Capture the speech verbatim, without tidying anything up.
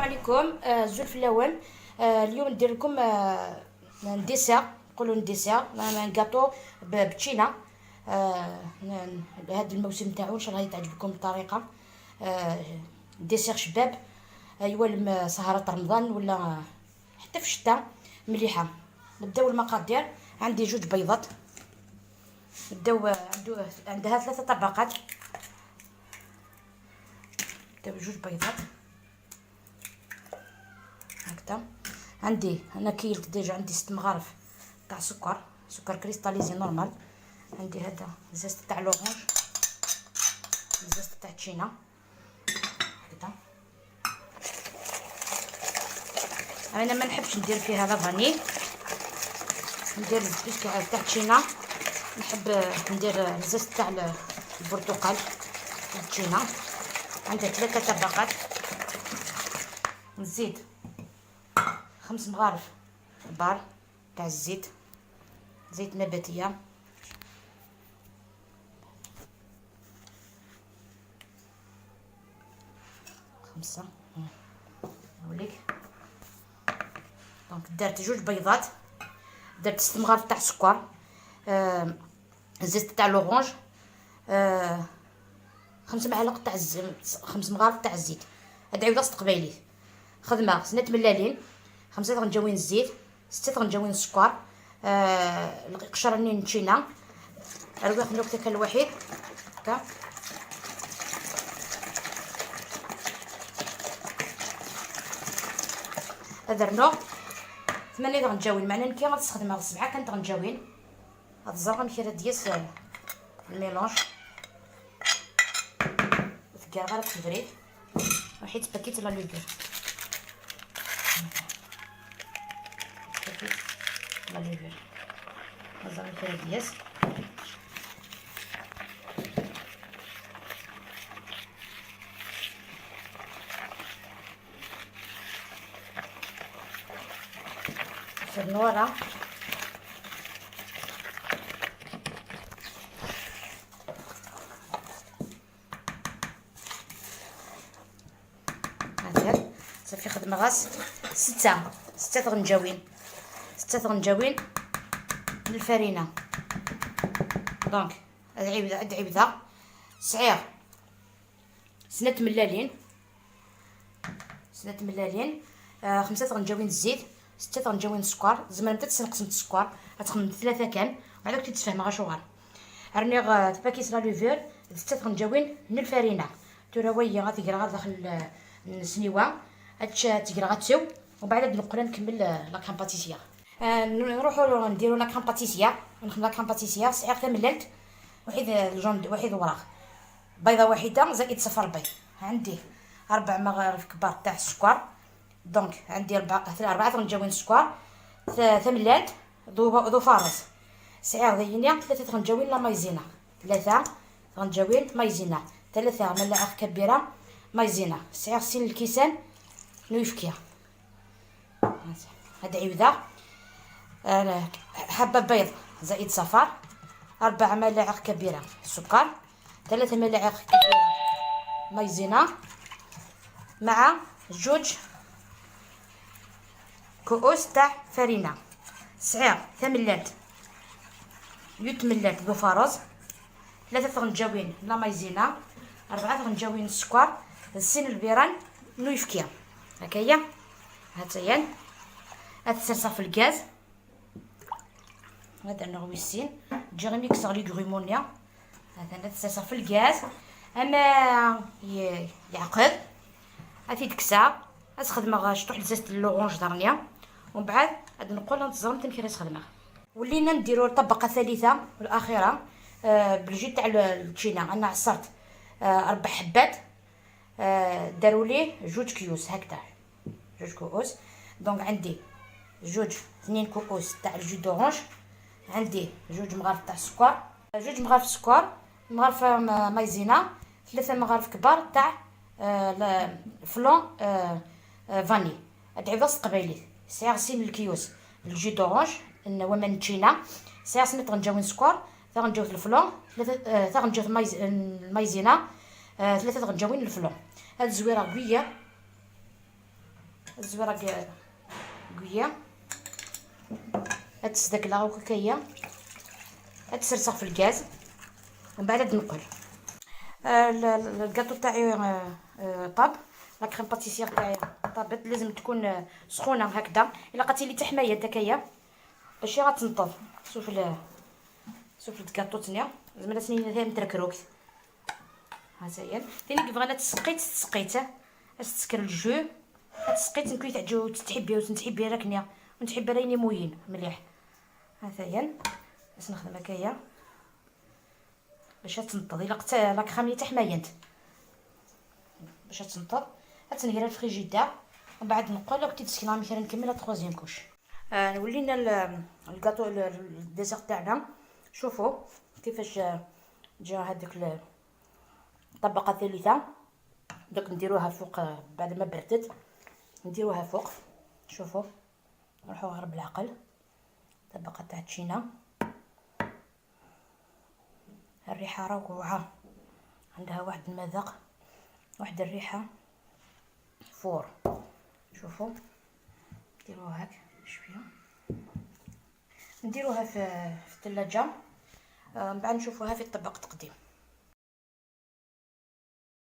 عليكم، آه، أزول فلاون. آه، اليوم ندير لكم، آه، ديسير، نقولوا ديسير، آه، قاطو ب-، بتشينا. آه، ن-، هاد الموسم تاعو إن شاء الله يتعجبكم الطريقة. آه، ديسير شباب، آه، يوالم سهرة رمضان ولا حتى في الشتاء مليحة. نبداو المقادير. عندي جوج بيضات، نبداو، آه، عندو-، عندها ثلاثة طبقات. نبداو جوج بيضات. هكذا. عندي، انا كيلت ديجا، عندي ست مغارف تاع سكر، سكر cristallisé normal. عندي هذا زيست تاع l'orange، زيست تاع تشينا، هكذا. انا ما نحبش ندير فيها la vanille، ندير الزيست تاع، تاع تشينا. نحب ندير الزيست تاع ال-، البرتقال، تاع تشينا. عندها ثلاثة طبقات. نزيد خمس مغارف كبار تاع الزيت، زيت نباتية. خمسة. هاوليك. دونك درت جوج بيضات، درت ست مغارف تاع السكر، آم، زيت تاع l'orange، آه، خمس معالق تاع الز-، خمس مغارف تاع الزيت. هاد عيوض استقبايلي. خدمة سنة ملالين، خمسة غنجاوين الزيت، ستة غنجاوين السكر، آه، القشرة نين تشينا، أرواح نكتة كالوحيد. هكا. هذا النوع ثمانية غنجاوين، معنى نكي غتستخدمها سبعة كانت غنجاوين. هاد الزرقاء مكيرة ديال الميلونج. وتقال غير في البريد. وحيد باكيت لا لوغور. باكيت لا لوغور. هاد الزرقاء مكيرة ديال. في النورة. هذا صافي خدمة غاس ستة، ستة غنجاوين، ستة غنجاوين من الفرينة. دونك هاد عيبدة، هاد عيبدة سعير سنة ملالين، سنة ملالين، آه، خمسة غنجاوين الزيت، ستة غنجاوين السكر، زعما نتا تسنقسم السكر، غتخمم ثلاثة كان، وبعد كنت تفهم غا شوغر. رنيغ، آه، تباكيس لا لوفور، ستة غنجاوين من الفرينة. تورا ويا غتقرا غا داخل، آه، السنيوة، هادشي تقرا غتسو، وبعد نقول نكمل، آه، لا كريم باتيسيير. آه، نروحو نديرو لا كريم باتيسيير، نخدم لا كريم باتيسيير، سعيغ تمللت، وحيد الجون، وحيد وراغ. بيضة وحيدة زائد صفر بيض. عندي ربع مغارف كبار تاع السكر، دونك عندي ربعة، أربعة غنجاوين السكر، ث-، ثملالت ذو، ذو فارس، سعير ذينيا ثلاثة غنجاوين لا مايزينا، ثلاثة غنجاوين مايزينا، ثلاثة ملاعق كبيرة مايزينا، سعير سين الكيسان نويفكيا. هاد عيوذة، آه، حبة بيض زائد صفار، أربع ملاعق كبيرة سكر، ثلاثة ملاعق كبيرة مايزينا، مع جوج كؤوس تاع فرينة، سعير ثملات، يوت ملات ذو فاروز، ثلاثة غنجاوين لا مايزينا، أربعة غنجاوين السكر، السين البيران نويفكيا. هكايا، هاتايا، هاد السرسة في الغاز. هذا نغوي السين، جيري ميكسر لي غرومونيا. هذا نتسرسر في الغاز. اما ي-، يعقد، هاتي دكسا، اسخدمغ شطوح لزاز اللورونج درنيا، ومن بعد غادي نقول نتزرم تمكير اسخدمغ. ولينا نديرو الطبقة الثالثة والأخيرة، آه، بالجي تاع ال-، التشينا. أنا عصرت، آه، أربع حبات، آه، داروا ليه جوج كيوس هكذا، جوج كؤوس. دونك عندي جوج، اثنين كؤوس تاع الجو دورانج، عندي جوج مغارف تاع السكر، جوج مغارف سكر، مغرفة م-، مايزينا، ثلاثة مغارف كبار تاع، آه، ل-، فلون، آه، آه، فاني. هاد عباس قبايلي، سعيغ سين الكيوس الجو دورانج، نوا ما نتشينا، سعيغ سنة غنجاوين سكر، ثا غنجاوث الفلون، ثلاثة، آه، ثا غنجاوث مايز-، المايزينا، آه، ثلاثة غنجاوين الفلون. هاد الزويرة قوية. الزويرة ك-، كوية. هاد السدك لا وكاكاية. هاد السرسغ في الغاز. ومن بعد نقل. آه، ال-، ال-، الكاطو تاعي، آه، آه، طاب. لا كريم باتيسير تاعي طابت، لازم تكون، آه، سخونة هكذا. الا قتي لي تحماية دكاية باش غتنطل. شوف ال-، شوف الكاطو تنيا. زعما لا سنين هي متركروكت. ها هي. ثاني كي بغينا تسقيت، تسقيت. اش تسكر الجو. تسقيت نكوي تعجو تتحبي وتنتحبي راكنيا. ونتحبي رايني موين مليح. ها هي. باش نخدم هكايا. باش تنطر. الا قت لا كريم تحماينت. باش تنطر. هتنهيرها الفريجيدار. ومن بعد نقول لك تسكن عامي كرا نكمل la troisième couche. آه، ولينا ال-، الكاطو ال-، ال-، الديسير تاعنا. شوفوا كيفاش، آه، جا هذيك ال-، الطبقة الثالثة. دوك نديروها فوق، آه، بعد ما بردت نديروها فوق. شوفوا، نروحوا غير بالعقل. طبقة تاع التشينة. الريحة روعة، عندها واحد المذاق، واحد الريحة فور. شوفوا، نديروها هاك شوية، نديروها في، في الثلاجة. آه، من بعد نشوفوها في الطبق تقديم.